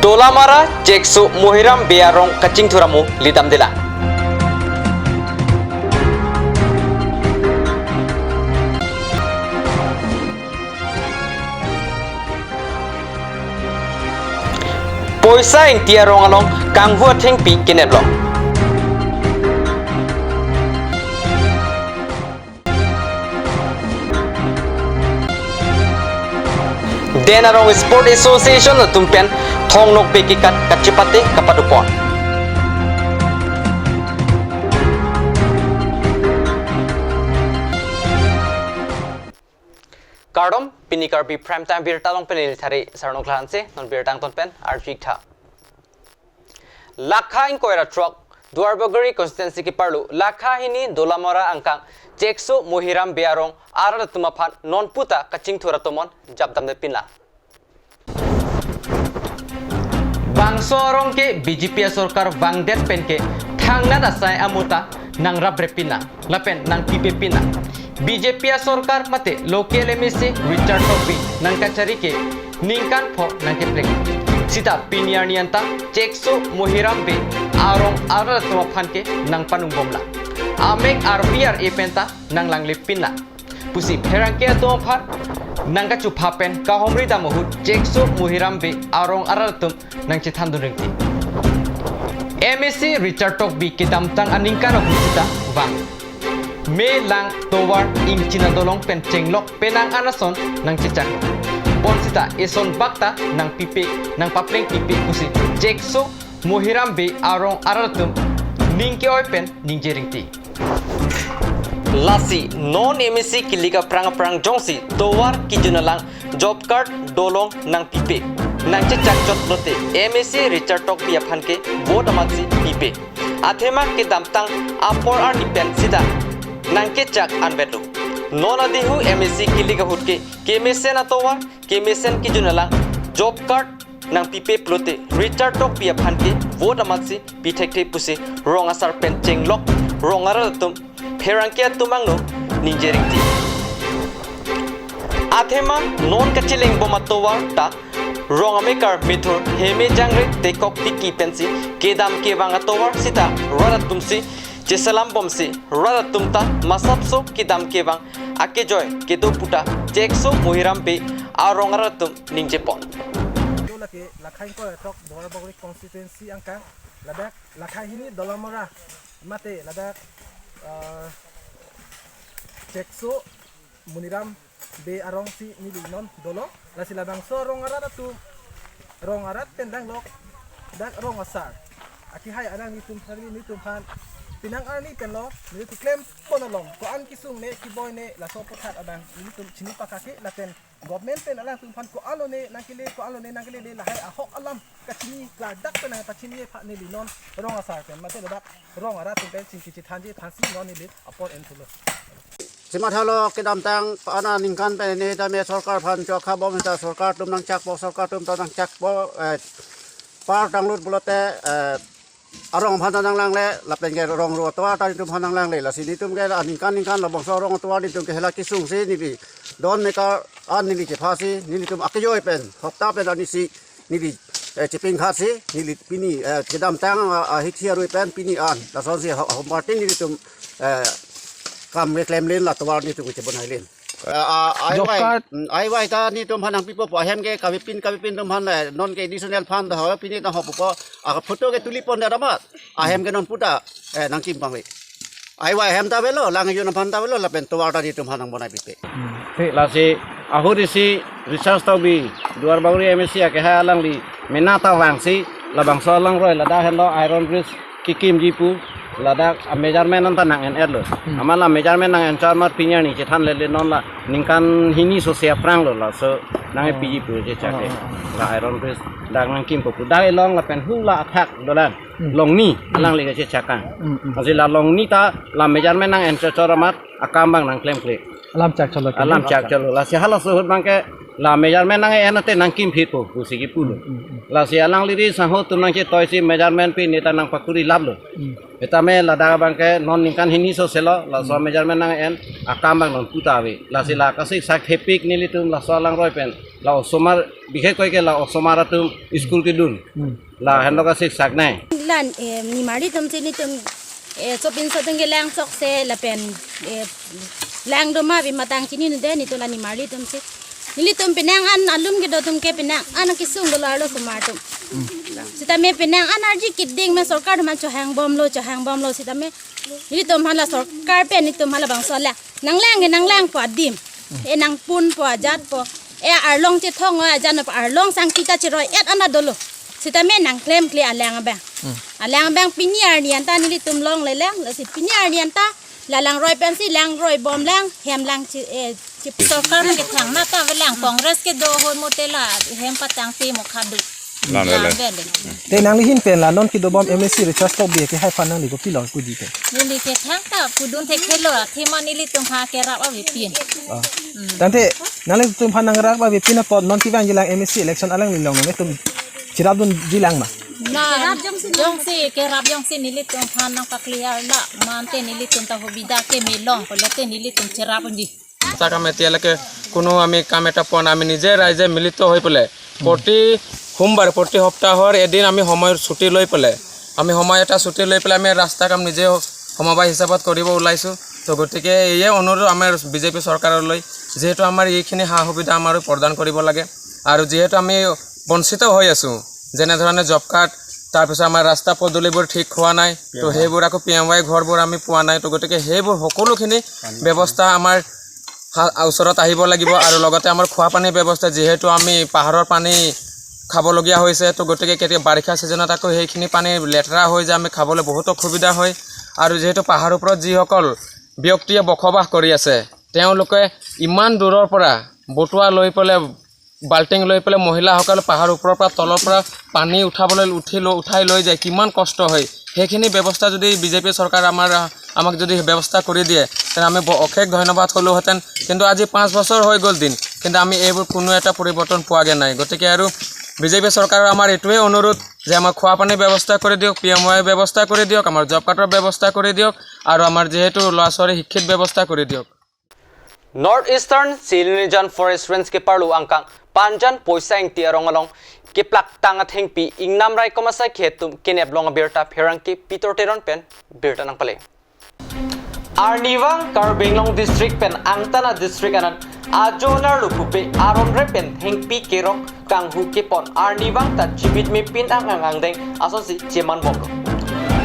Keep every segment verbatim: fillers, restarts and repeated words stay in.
Dolamara Chekso Mohiram Bey arong kachingthur amo lidam dela. Poisa Ingti arong along kanghu athengpi kenep long. Den arong Sport Association atum pen thong nok beki kat kachepate kapado pon. Kardom, pini Karbi Prime Time birta along pen neli Thari Sarnok Lahanse, non birta angton pen arju-ik tha. Lakha ingkoi ra throk, Duarbagori constituency keparlo, Lakha hini Dolamara angkang, Chekso Mohiram Bey arong arat atum aphan non puta kachingthur atomon japdam de pinla. Bangso arong ke B J P asorkar vangdet pen ke thangnat asai amo ta nangrapre pinla, lapen nangpipe pinla. B J P asorkar mate local M A C Richard Tokbi nangkachari ke ningkan pho nangkepleng. Sita pini arni anta Chekso Mohiram Bey arong arat atum aphan ke nangpanung bomla. Amek R B R A pen ta nanglangle pinla pusi pherangke atum aphan nangkachupha pen kahomri dam ahut Chekso Mohiram Bey arong arat atum nangchethandun ringti. M A C Richard Tokbi kedamtang aningkan ahut sita vang. Me lang tovar ingchina dolong pen chenglok penang anason nangchechak. Bonsita eson bak ta nangpipe, nangpapleng pipe pusi Chekso Mohiram Bey arong arat atum ning ke-oi pen ningje ringti. Lasi non M A C kilik aphrang aphrang jongsi tovar kejun alang job card dolong nangpipe, nangchechak chot lote M A C Richard Tokbi aphan ke vote amatsi pipe. Athema kedamtang apor arni pen sita nangkechak anvetlo. Non adihu M A C kilik ahut ke kemesen atovar, kemesen kejun alang job card nangpipe pulote Richard Tokbi aphan ke vote amatsi pithekthe pusi rong asar pen chenglok rong arat atum pherangke atum angno ningje ringti. Athema non kacheleng bom atovar ta rong amekar methur heme jangre tekok tiki pensi kedam kevang atovar sita rat atumsi cheselam bomsi rat atum ta masapso kedam kevang akejoi kedo puta Chekso Mohiram Bey arong arat atum ningje pon. Yo lake Lakha ingkoi ra throk Duarbagori constituency angkang ladak Lakha hini Dolamara mate ladak, eh, Chekso Mohiram Bey arong si neli non dolo. Lasi labangso rong arat atum, rong arat pen danglok dak rong asar akehai anang nelitum thari nelitum aphan penang arni pen lo nelitum klem pon along ko-an kesung ne keboi ne laso aphuthak abang nelitum chini pakake lapen government pen alangtum aphan ko-an lone nangkele, ko-an lone nangkelele lahai ahok alam kachini klardak pen nangpachini aphan neli non rong asar pen mate ladak rong arat atum pen chingki chethanje aphansi non neli apor enthulo. Chemathalo kedamtang pa-an aningkan pen ne tame sorkar aphan chokha bom ta sorkar atum nangchakpo, sorkar atum ta nangchakpo, eh, par tanglut pulote, eh, arong aphan ta nanglangle, lapen ke rong ro atovar ta nelitum aphan nanglangle, lasi nelitum ke aningkan ningkan labangso arong atovar nelitum ke hela kesung si neli don mekar an neli chepha si nelitum akejoi pen hokta pen arnisi neli, eh, chepingkhat si neli pini, eh, kedamtang, ah, ah, hithi arui pen pini an lasonsi ho-, hom party nelitum, eh, kam keklem len la tovar nelitum kechebonai len. Eh, ah, ai Job vai, card. Mm, ai vai ta nelitum aphan nangpipo po ahem ke kavepin kavepin atum aphan, eh, non ke additional fund ho pini ta ho po po, ah, photo ke tuli pon da damat ahem ke non puta, eh, nangkim pangve. Ai vai ahem ta avelo, lang yun aphan ta avelo, lapen tovar ta nelitum aphan nangbonai pipe. Hmm. Te lasi ahut isi Richard Tokbi Duarbagori M A C akehai alangli mena ta vangsi labangso alangroi ladak henlo iron bridge kekimji pu ladak a measurement anta nang en-etlo. Hmm. Amat la measurement nang en char mar pini arni chethan lele non la ningkan hini sose aphrang lo laso nang Oh. epiji pu chechak Oh, ke. Oh, oh. La iron bridge dak nangkimpo pu dak elong lapen hula athak dolang. Hmm. Longni, Hmm. alangli kachechak kang. Hmm, hmm. Lasi la longni ta la measurement nang en chor chor amat akam abang nangklemkle. Alam chak cholo ke. Alam chak cholo. Lasi halaso ahut abangke la measurement nang en ate nangkim phitpo pusi kipulo. Hmm, hmm, hmm. Lasi alangli ri sangho atum nangchetoi si measurement pi ne ta nangpakuri laplo. Hmm. Etame ladak abangke non ningkan hini sose lo, laso Hmm. measurement nang en akam abang non puta ave. Lasi Hmm. la kasik sak thepik nelitum laso alangroi pen La osomar, bikhekkoike la osomar atum school kedun. Hmm. La henlo ka siksak nai. Lan, eh, nimarli atum si nelitum, eh, sopinso atum kelang sok se lapen, eh, lang do ma bi matang chinine de nelitum la nimarli atum si. Nelitum penang an alum kedo atum ke penang an kesung dolo arlo osomar atum. Hmm. Sitame penang an arji keding me sorkar atum an chohang bomlo, chohang bomlo sitame. Nelitum hala sorkar pen nelitum halabangso la nanglang ke nanglang po adim. E nangpun po ajat po. E arlong chethong o ajat po arlong sangti ta cheroi-et an dolo. Sitame nangklemkle alang abang. Hmm. Alang abang pini arni anta nelitum longle lang. Lasi pini arni anta la langroi pensi langroi bom lang hem lang chi, eh, chi. Sorkar kethang na ta avelang Congress kedo ahut mate la hem patangte mo khadu. Lan vele. Lan vele. Te nangli ahin pen la non kedobom M A C Richard Tokbi kehai aphan nangli kopilo puji te? Neli kethang ta pudun thekthe lo, athema nelitum aphan kerap avepin. Ah. Hmm. Tangte nanglitum aphan nangrap avepin apot non kevangjilang M A C election alangli along nangtum cherapdunjilang ma? Na, jongsi, kerap jongsi nelitum aphan nangpa-clear la, mate nelitum ta hobida ke melong, pulote nelitum cherap unji. ৰাস্তা কাম এতিয়ালৈকে কোনো আমি কাম এটা পোৱা নাই। আমি নিজে ৰাইজে মিলিত হৈ পেলাই প্ৰতি সোমবাৰ, প্ৰতি সপ্তাহৰ এদিন আমি সময় ছুটি লৈ পেলাই, আমি সময় এটা ছুটি লৈ পেলাই আমি ৰাস্তা কাম নিজে সমবায় হিচাপত কৰিব ওলাইছোঁ। তো গতিকে এয়ে অনুৰোধ আমাৰ বিজেপি চৰকাৰলৈ, যিহেতু আমাৰ এইখিনি সা সুবিধা আমাৰো প্ৰদান কৰিব লাগে। আৰু যিহেতু আমি বঞ্চিত হৈ আছোঁ, যেনেধৰণে জব কাৰ্ড, তাৰপিছত আমাৰ ৰাস্তা পদূলিবোৰ ঠিক হোৱা নাই, তো সেইবোৰ আকৌ পি এম ৱাই ঘৰবোৰ আমি পোৱা নাই। তো গতিকে সেইবোৰ সকলোখিনি ব্যৱস্থা আমাৰ হা-, ওচৰত আহিব লাগিব। আৰু লগতে আমাৰ খোৱা পানীৰ ব্যৱস্থা, যিহেতু আমি পাহাৰৰ পানী খাবলগীয়া হৈছে, তো গতিকে কেতিয়া বাৰিষা ছিজনত আকৌ সেইখিনি পানী লেতেৰা হৈ যায়, আমি খাবলৈ বহুত অসুবিধা হয়। আৰু যিহেতু পাহাৰৰ ওপৰত যিসকল ব্যক্তিয়ে বসবাস কৰি আছে, তেওঁলোকে ইমান দূৰৰ পৰা বটুৱা লৈ পেলাই, বাল্টিং লৈ পেলাই মহিলাসকলে পাহাৰৰ ওপৰৰ পৰা, তলৰ পৰা পানী উঠাবলৈ উঠি লৈ, উঠাই লৈ যায়, কিমান কষ্ট হয়। সেইখিনি ব্যৱস্থা যদি বিজেপি চৰকাৰে আমাৰ, আমাক যদি ব্যৱস্থা কৰি দিয়ে, তেনে আমি ব-, অশেষ ধন্যবাদ হ'লোহেঁতেন। কিন্তু আজি পাঁচ বছৰ হৈ গ'ল দিন, কিন্তু আমি এইবোৰ কোনো এটা পৰিৱৰ্তন পোৱাগৈ নাই। গতিকে আৰু বিজেপি চৰকাৰৰ আমাৰ এইটোৱে অনুৰোধ যে আমাক খোৱা পানীৰ ব্যৱস্থা কৰি দিয়ক, পি এম ৱাইৰ ব্যৱস্থা কৰি দিয়ক, আমাৰ জব কাৰ্ডৰ ব্যৱস্থা কৰি দিয়ক, আৰু আমাৰ যিহেতু ল'ৰা ছোৱালীৰ শিক্ষিত ব্যৱস্থা কৰি দিয়ক। North Eastern Silonijan Forest Range keparlo angkang Panjan Poisa Ingti arong along keplaktang athengpi ingnam raikom asai khe atum kenep long abirta pherangke Peter Teron pen birta nangpale. Arnivang Karbi Anglong District pen angtan a-district anat ajonar lo pupe aron re pen thengpi kerok kanghu kepon arnivang ta chimit mepin ang ang angdeng asonsi cheman bomlo.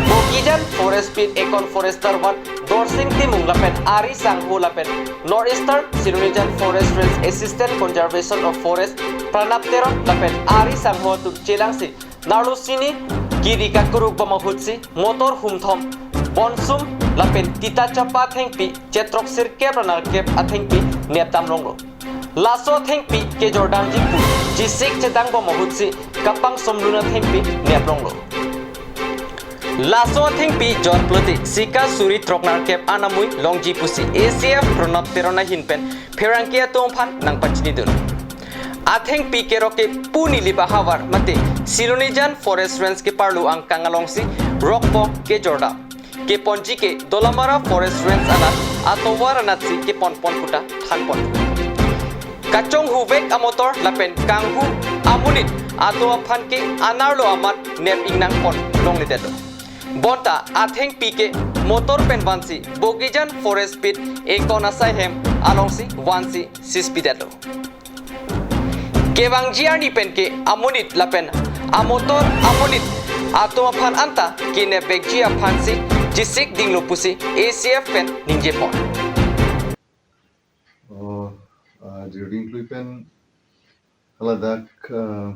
Bogijan Forest Beat Ekon Forester One Dorsing Timung lapen ari sangho lapen North Eastern Silonijan Forest Range Assistant Conservation of Forest Pranab Teron lapen ari sangho atum chelangsi narlo sini kiri kakuruk bom ahutsi motor humthom bonsum lapen tita chapa thengpi chetrok sirkep ra nerkep athengpi nepdam longlo. Laso athengpi kejordamji pu chisik chedang bom ahutsi kapang somlun athengpi nep longlo. Laso athengpi jor pulote sika suri trok nerkep anamui longji pusi A C F Pranab Teron ahin pen pherangke atum aphan nangpachinidun. Athengpi kerok ke pu Nilip ahavar mate Silonijan Forest Range keparlo angkang alongsi rokpo kejordam. Keponji ke Dolamara Forest Range anat atovar anatsi keponpon puta thanpon. Kachonghuvek amotor lapen kanghu amonit atum aphan ke anerlo amat nep ingnangpon longledetlo. Bonta athengpi ke motor pen vansi Bogijan Forest Beat Ekon asai hem alongsi vansi sispidetlo. Kevangji arni pen ke amonit lapen amotor amonit atum aphan anta kenepvekji aphansi chisik dinglo pusi A C F pen ningjepon. Oh, ah, Jirding Klui pen haladak, ah,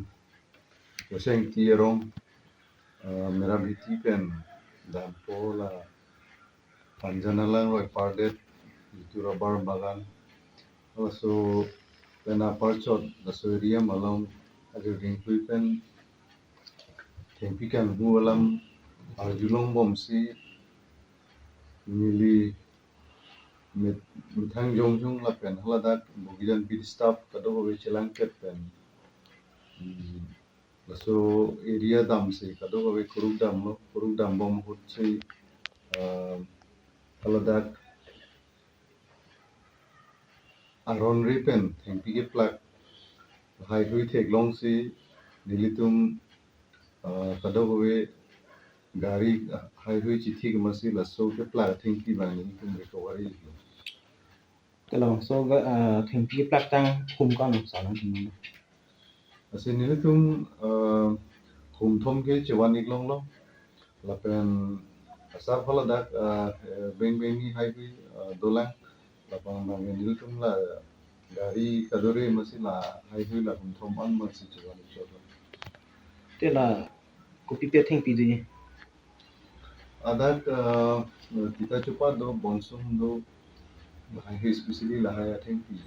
Poisa Ingti arong, ah, Merabhiti pen dampo la Panjan alang roi pardet, itu rubber bagan. Laso pen aparchot, laso area malom, Jirding Klui pen thengpi kanghu alam arjulong bomsi neli met-, methang jongjong lapen haladak Bogijan beat staff kadokave chelangkep pen, hmm, laso area damsi kadokave kuruk damlo, kuruk dam bom ahutsi, ah, haladak aron re pen thengpi keplak Haihui theklongsi nelitum, ah, kadokave gari, ah, haihui chithik amatsi laso keplak athengpi abang nelitum recovery lo. Te labangso ga, ah, thengpi plak tang hum ko-an sa nangtum? Lasi nelitum, ah, hum thom ke chevan iklonglo. Lapen asap haladak, ah, eh, beng beng ni haihui, ah, dolang. Lapen abang nelitum la gari kadore amatsi la haihui la hum thom an amatsi chevan iklonglo. Te la kopi pi athengpi do? Ladak, ah, Tita Chopa do, Bonsung do, lahai especially lahai athengpi.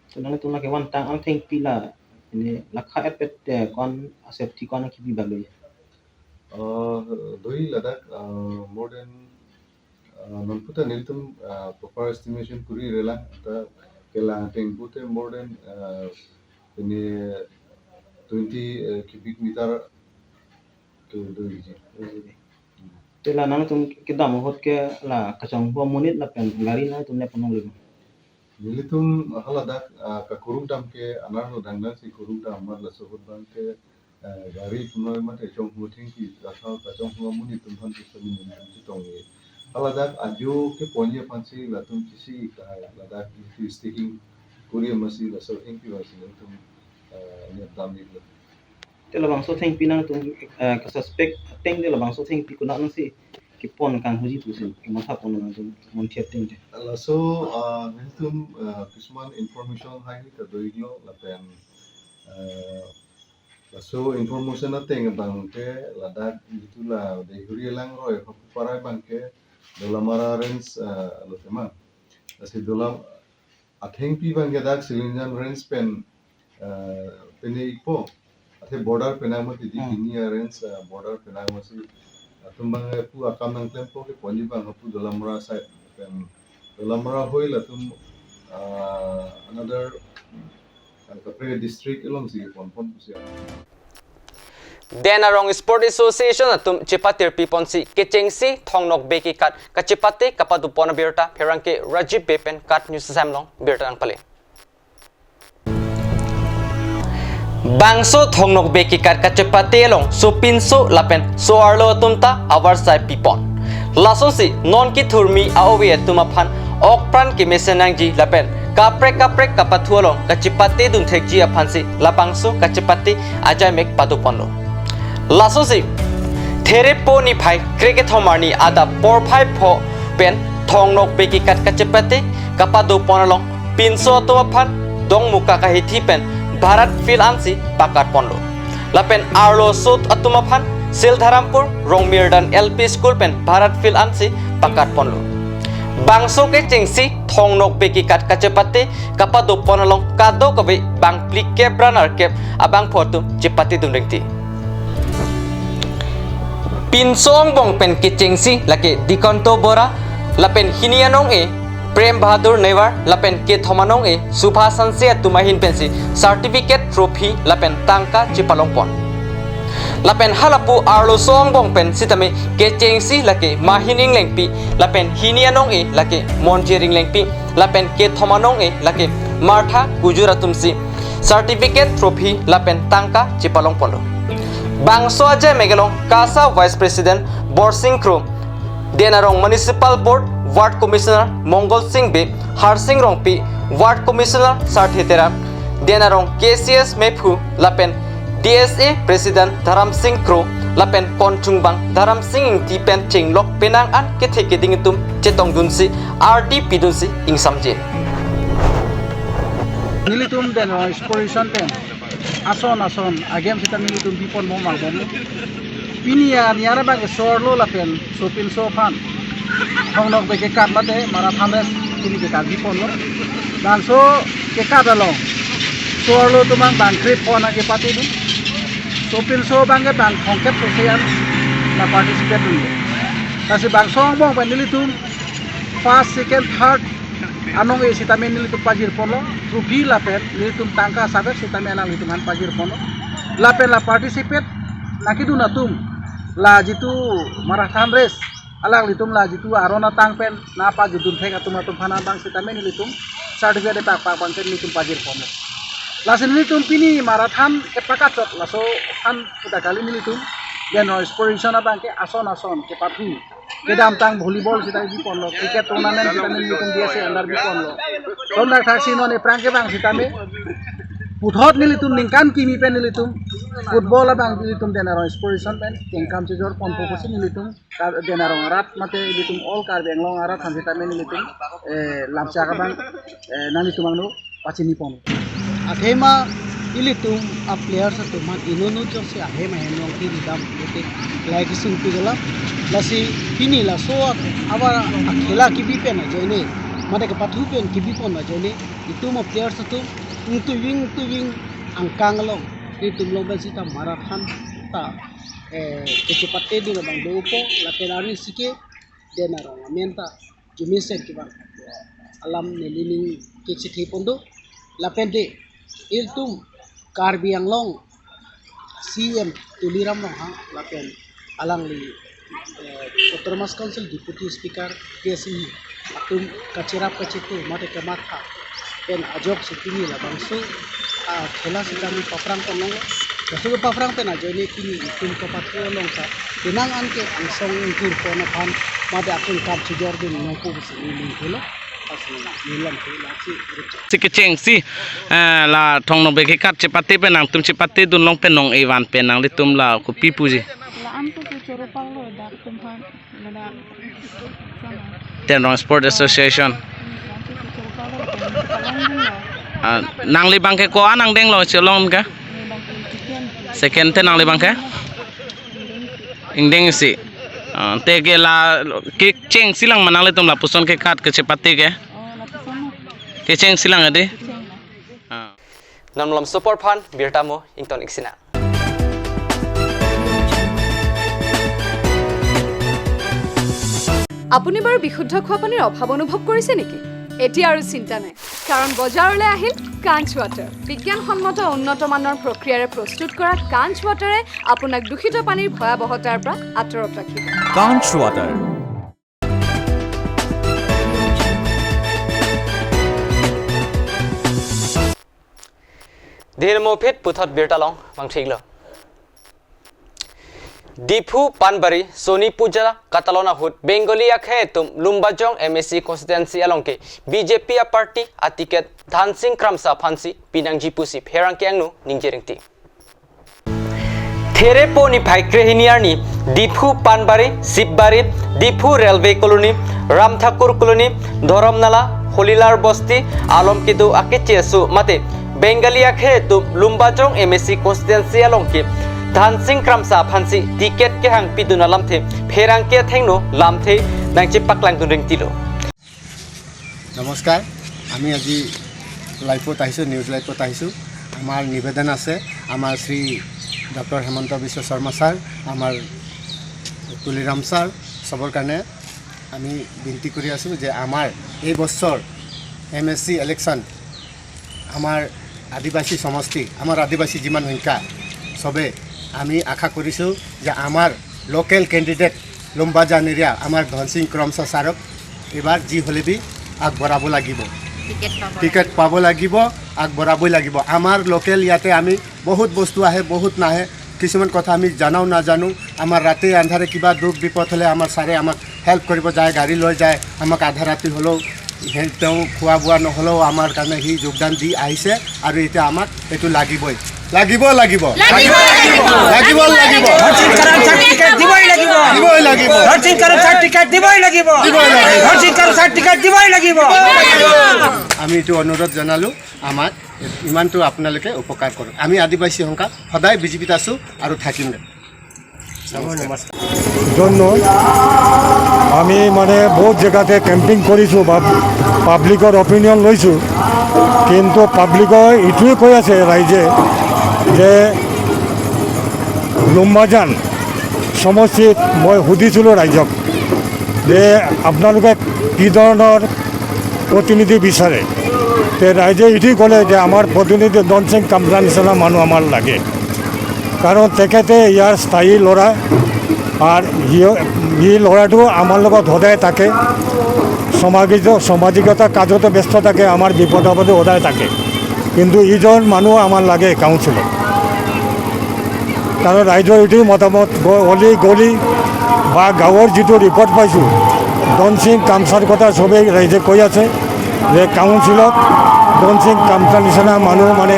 So nangtum la kevantang athengpi la, ini lakha et pet, eh, ko-an a-safety ko-an kipi bang lo? Ah, do-i ladak, ah, more than, ah, non puta nelitum, ah, proper estimation kuri relang, ta kelang ateng pute more than, ah, ini twenty, eh, cubic meter tu do-iji. Te la nangtum kedam ahut ke la kachonghu amonit lapen gari nangtum nep ponlonglo? Nelitum haladak, ah, kakuruk dam ke anerlo dangdang si kuruk dam amat laso ahut abang ke, ah, gari punoi mate chonghu athengpi, asal kachonghu amonit atum aphan ke sami nelitum chetongji. Haladak ajo keponji aphansi latum chisi-ik tahai, ladak itu staking kuri amatsi laso athengpi abangsi nelitum, ah, nep dam iklo. Te labangso athengpi nangtum, eh, ka-suspect ateng te labangso athengpi konat nangsi kepon kanghuji pusi kematha pon nangtum monthir ateng te? Laso, ah, nelitum, ah, kisuman information haihui ta do-iklo lapen, ah, laso information ateng abang ke ladak itu la Deihori alangroi hapu parai abang ke Dolamara range, ah, lo tema. Lasi Dolam athengpi abang ke dak Silinjan range pen, eh, pine-ikpo. Athe border penang mati di Hmm. Hini a-range, eh, border penang mati. Atum abang, eh, pu akam nangklempo keponji abang hapu Dolamara side pen. Dolamara hoi latum, eh, another, eh, kaprek district alongsi ponpon pusi. Den Arong Sport Association atum chepatir piponsi kechengsi Thong Nokbe kekat kachepate kapadopon abirta pherangke Rajiv Bey pen KAT News Assam along birta nangpale. Bangso Thong Nokbe kekat kachepate along sopinso lapen so-arlo atum ta avarsai pipon. Lasonsi non kethurmi a-ove atum aphan okpran kemesen nangji lapen kaprek kaprek kapathu along kachepate dunthekji aphansi labangso kachepate ajaimek padoponlo. Lasonsi Therepo niphai krekethom arni adap porphai pho pen Thong Nokbe kekat kachepate kapadopon along pinso atum aphan Dongmukak ahithi pen Bharat Field ansi pakatponlo. Lapen arloso atum aphan Sildharampur Rongmirdan L P School pen Bharat Field ansi pakatponlo. Bangso kechengsi Thong Nokbe kekat kachepate kapadopon along kadokave bangphli kep ra nerkep abangphu atum chepatedun rengti. Pinso angbong pen kechengsi lake Dikanto Bora lapen hini anong-e Prem Bahadur Newar lapen kethom anong-e Subhas Hanse atum ahin pensi certificate, trophy lapen tangka chepalongpon. Lapen halapu arloso angbong pen sitame kechengsi lake Mahin Englengpi lapen hini anong-e lake Monjir Englengpi lapen kethom anong-e lake Martha Kujur atumsi certificate, trophy lapen tangka chepalongponlo. Bangso ajaimek along KASA Vice President Borsing Kro, Den Arong Municipal Board Ward Commissioner Mongol Sing Bey, Harsing Rongpi, Ward Commissioner Sarthe Terang, Den Arong K C S mephu lapen D S A President Dharam Sing Kro lapen konchungbang Dharam Sing Ingti pen chenglok penang an kethe keding atum chetongdunsi ardi pidunsi ingsamjin. Nelitum Den Arong Sport Association pen ason ason agem sita nelitum pipon bom abang bom. Pini ya niara abang ke so-arlo lapen sopinso aphan Thong Nokbe kekat mate marathon race pini kekat piponlo. Bangso kekat along so-arlo atum abang bang krepho nangkepatedun. Sopinso abang ke bang thomkep sose an nangparticipate dunlo. Lasi bangso angbong pen nelitum first, second, third anong-e sitame nelitum pajirponlo, trophy lapen nelitum tangka asap sitame alanglitum aphan pajirponlo. Lapen la participate nangkedun atum, la jitu marathon race, alanglitum la jitu aron atang pen nangpajutdunthek atum atum aphan abang sitame nelitum certificate pakpak abang ke nelitum pajirponlo. Lasi nelitum pini marathon kepakachot laso aphan puta kali nelitum. Dendron sports abang ke ason ason kepathu. Kedamtang volleyball sita biponlo, cricket tournament sita nelitum D S A under biponlo. Ton dak thaksi non ephrang ke bang sitame puthot nelitum ningkan kimi pen nelitum football abang nelitum Dendron sports pen kengkam chejor ponpo pusi nelitum Kar-, Dendron arat mate ilitum all Karbi Anglong arat aphan sitame nelitum, eh, lamchak abang, eh, nanglitum angno pachini pon. Athema ilitum a players atum aphan inut inut jongsi ahem ahem along kiri dam mate lahai kesung pi dolang. Lasi pini laso a-, abar akhela kebi pen ajoine, mate kepathu pen kebi pon ajoine, itum a players atum ingtui ving ingtui ving angkang along, itum along pen sita marathon ta, eh, kechepate dun abang dopo, lapen arnisi ke Dendron amen ta jumisen kevang alam nelining kechethe pon do. Lapen de ilitum Karbi Anglong C M Tuliram Ronghang lapen alangli, eh, Autonomous Council Deputy Speaker K S E atum kacherap kachetu mate kematha pen ajoksi pini labangso a khela sitame paphrang ponlong. Laso paphrang pen ajoine pini itum kepathu along ta penang an ke angsong ingkur pon aphan mate akengkam chejor dun nangpo pusi nelining helo. Pas nelining helo si. Si kechengsi, eh, la Thong Nokbe kekat chepate pen nangtum chepate dunlong pen nong-e van pen nanglitum la kopi puji? La-an tu ke choro panglo dak tum aphan. Dendron Sport Association. Ah, nangli abang ke ko-an angdenglo chelong ke? Second te nangli abang ke? Ingdengsi. Ah, te ke la kechengsi lang ma nanglitum lapuson kekat kechepate ke? Kechengsi lang adi. Ah. Non malom asor aphan birta mo ington ik sinang. আপুনি বাৰু বিশুদ্ধ খোৱা পানীৰ অভাৱ অনুভৱ কৰিছে নেকি? এতিয়া আৰু চিন্তা নাই, কাৰণ বজাৰলৈ আহিল কাঞ্চ ৱাটাৰ। বিজ্ঞানসন্মত উন্নত মানৰ প্ৰক্ৰিয়াৰে প্ৰস্তুত কৰা কাঞ্চ ৱাটাৰে আপোনাক দূষিত পানীৰ ভয়াৱহতাৰ পৰা আঁতৰত ৰাখিব। Kanch Water. Dei mo phit puthot birta along vangthiklo. Diphu Panbari Soni Puja katalon ahut Bengali akhei atum Lumbajong M A C constituency along ke B J P a party a ticket Dhansing Kramsa aphansi pinangji pusi pherangke angno ningje ringti. Therepo niphai krehini arni Diphu Panbari, Sibari, Diphu Railway Colony, Ram Thakur Colony, Dhorom Nala, Holilar Bosti along kedo akeche aso mate Bengali akhei atum Lumbajong M A C constituency along ke Dhansing Kramsa aphansi ticket kehang pidun alamthe pherangke athengno lamthe nangchepaklangdun ringtilo. নমস্কাৰ, আমি আজি লাইভত আহিছোঁ, নিউজ লাইভত আহিছোঁ। আমাৰ নিবেদন আছে, আমাৰ শ্ৰী ডক্টৰ হিমন্ত বিশ্ব শৰ্মা ছাৰ, আমাৰ তুলিৰাম ছাৰ, চবৰ কাৰণে আমি বিনতি কৰি আছোঁ যে আমাৰ এই বছৰ এম এ চি ইলেকশ্যন আমাৰ আদিবাসী সমষ্টি, আমাৰ আদিবাসী যিমান সংখ্যা, চবে আমি আশা কৰিছোঁ যে আমাৰ লোকেল কেণ্ডিডেট লুম্বাজান এৰিয়া আমাৰ ধনসিং ক্ৰমছা ছাৰক এইবাৰ যি হ'লে বি আগবঢ়াব লাগিব। টিকেট পাব টিকেট পাব লাগিব, আগবঢ়াবই লাগিব। আমাৰ লোকেল ইয়াতে আমি বহুত বস্তু আহে, বহুত নাহে, কিছুমান কথা আমি জানাও নাজানো। আমাৰ ৰাতি আন্ধাৰে কিবা দুখ বিপদ হ'লে আমাৰ ছাৰে আমাক হেল্প কৰিব যায়, গাড়ী লৈ যায়, আমাক আধা ৰাতি হ'লেও সেই তেওঁ খোৱা বোৱা নহ'লেও আমাৰ কাৰণে সি যোগদান দি আহিছে আৰু এতিয়া আমাক এইটো লাগিবই, লাগিব, লাগিব, লাগিব, লাগিব। ধনসিং কৰ্মছাৰ টিকেট দিবই লাগিব। দিবই লাগিব। ধনসিং কৰ্মছাৰ টিকেট দিবই লাগিব। দিবই লাগিব। ধনসিং কৰ্মছাৰ টিকেট দিবই লাগিব। আমি এইটো অনুৰোধ জনালোঁ, আমাক ইমানটো আপোনালোকে উপকাৰ কৰক। আমি আদিবাসী সংখ্যা সদায় বিজেপিত আছোঁ আৰু থাকিম। জন্য আমি মানে বহুত জেগাতে কেম্পিং কৰিছোঁ বা পাব্লিকৰ অপিনিয়ন লৈছোঁ, কিন্তু পাব্লিকে এইটোৱে কৈ আছে ৰাইজে যে লুম্বাজান সমষ্টিত মই সুধিছিলোঁ ৰাইজক যে আপোনালোকে কি ধৰণৰ প্ৰতিনিধি বিচাৰে, তে ৰাইজে এইটোৱে ক'লে যে আমাৰ প্ৰতিনিধি ধনসিং কৰ্মছাৰ নিচিনা মানুহ আমাৰ লাগে। কাৰণ তেখেতে ইয়াৰ স্থায়ী ল'ৰা, আৰু সি, সি ল'ৰাটো আমাৰ লগত সদায় থাকে, সামাজিক, সামাজিকতা কাজতো ব্যস্ত থাকে, আমাৰ বিপদ আপদে সদায় থাকে। কিন্তু ইজন মানুহ আমাৰ লাগে কাউন্সিলত। কাৰণ ৰাইজৰ এইটোৱে মতামত, গ-, অলি গলি বা গাঁৱৰ যিটো ৰিপৰ্ট পাইছোঁ, ধনসিং কামছাৰ কথা সবেই ৰাইজে কৈ আছে যে কাউন্সিলত ধনসিং কামছাৰ নিচিনা মানুহ মানে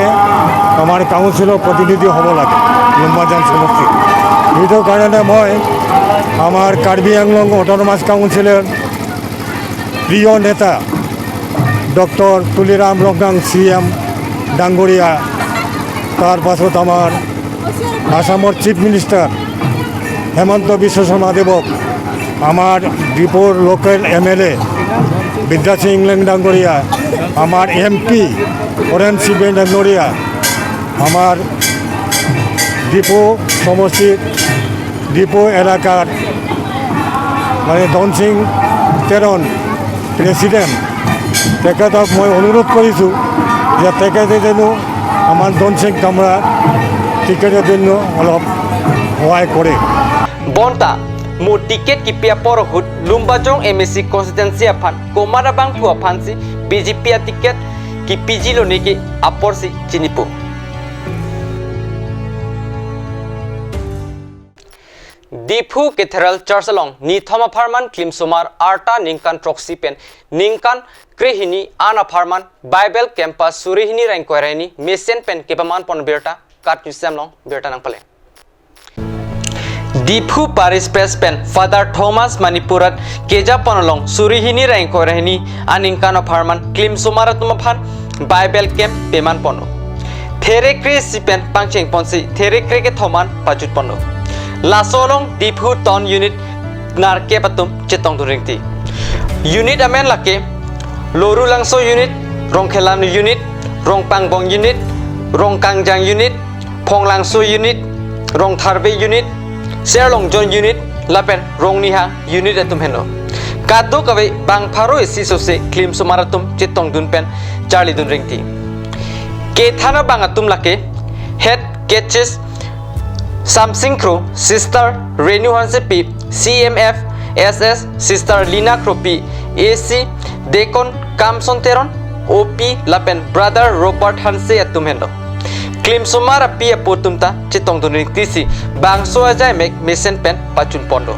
আমাৰ কাউন্সিলৰ প্ৰতিনিধি হ'ব লাগে লুম্বাজাং সমষ্টিত। সেইটো কাৰণে মই আমাৰ কাৰ্বি আংলং অট'নমাছ কাউন্সিলৰ প্ৰিয় নেতা ডক্টৰ তুলিৰাম ৰংহাং চি এম ডাঙৰীয়া, তাৰ পাছত আমাৰ আছামৰ চিফ মিনিষ্টাৰ হিমন্ত বিশ্ব শৰ্মা দেৱক, আমাৰ ডিফুৰ লোকেল এম এল এ বিদ্যা সিং ইংলেং ডাঙৰীয়া, আমাৰ এম পি অৰেণ সিং বেইন ডাঙৰীয়া, আমাৰ ডিফু সমষ্টিত ডিফু এলেকাৰ মানে ধনসিং তেৰণ প্ৰেচিডেণ্ট, তেখেতক মই অনুৰোধ কৰিছোঁ যে তেখেতে যেনো আমাৰ ধনসিং কামৰাৰ টিকেটৰ জন্য অলপ সহায় কৰে। Bonta mo ticket kipi apor ahut Lumbajong M A C constituency aphan komat abangphu aphansi B J P a ticket kipiji loneke aporsi chinipo. Diphu Cathedral Church along nithom apharman klimsomar arta ningkan throksi pen ningkan krehini an apharman Bible camp suri hini ra ingkoi ra hini mesen pen kepaman pon birta kat newsem long birta nangpale. Diphu Parish Pres pen Father Thomas Manipur rat kejapon along suri hini ra ingkoi ra hini aningkan apharman klimsomar atum aphan Bible camp peman ponlo. Therekre isi pen pangcheng ponsi therekre kethom an pajut ponlo. Laso along Diphu Town Unit nerkep atum chetongdun ringti. Unit amen lake Lorulangso Unit, Rongkhelan Unit, Rongpangbong Unit, Rongkangjang Unit, Phonglangso Unit, Rongtharve Unit, Serlongjon Unit, lapen Rongnihang Unit atum henlo. Kadokave bang pharo isi sose klimsomar atum chetongdun pen charlidun ringti. Kethan abang atum lake Head Catechist Samsing Kro, Sister Renu Hansepi, C M F S S Sister Lina Kropi, A C Deacon Kamson Teron, O P lapen Brother Robert Hanse atum henlo. Klimsomar api apo atum ta chetongdun ringtisi bangso ajaimek mesen pen pajut ponlo.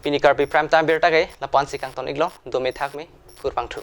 Pini Karbi Prime Time birta ke lapu-ansi kangton iklo, dome thakme, kurvangthu.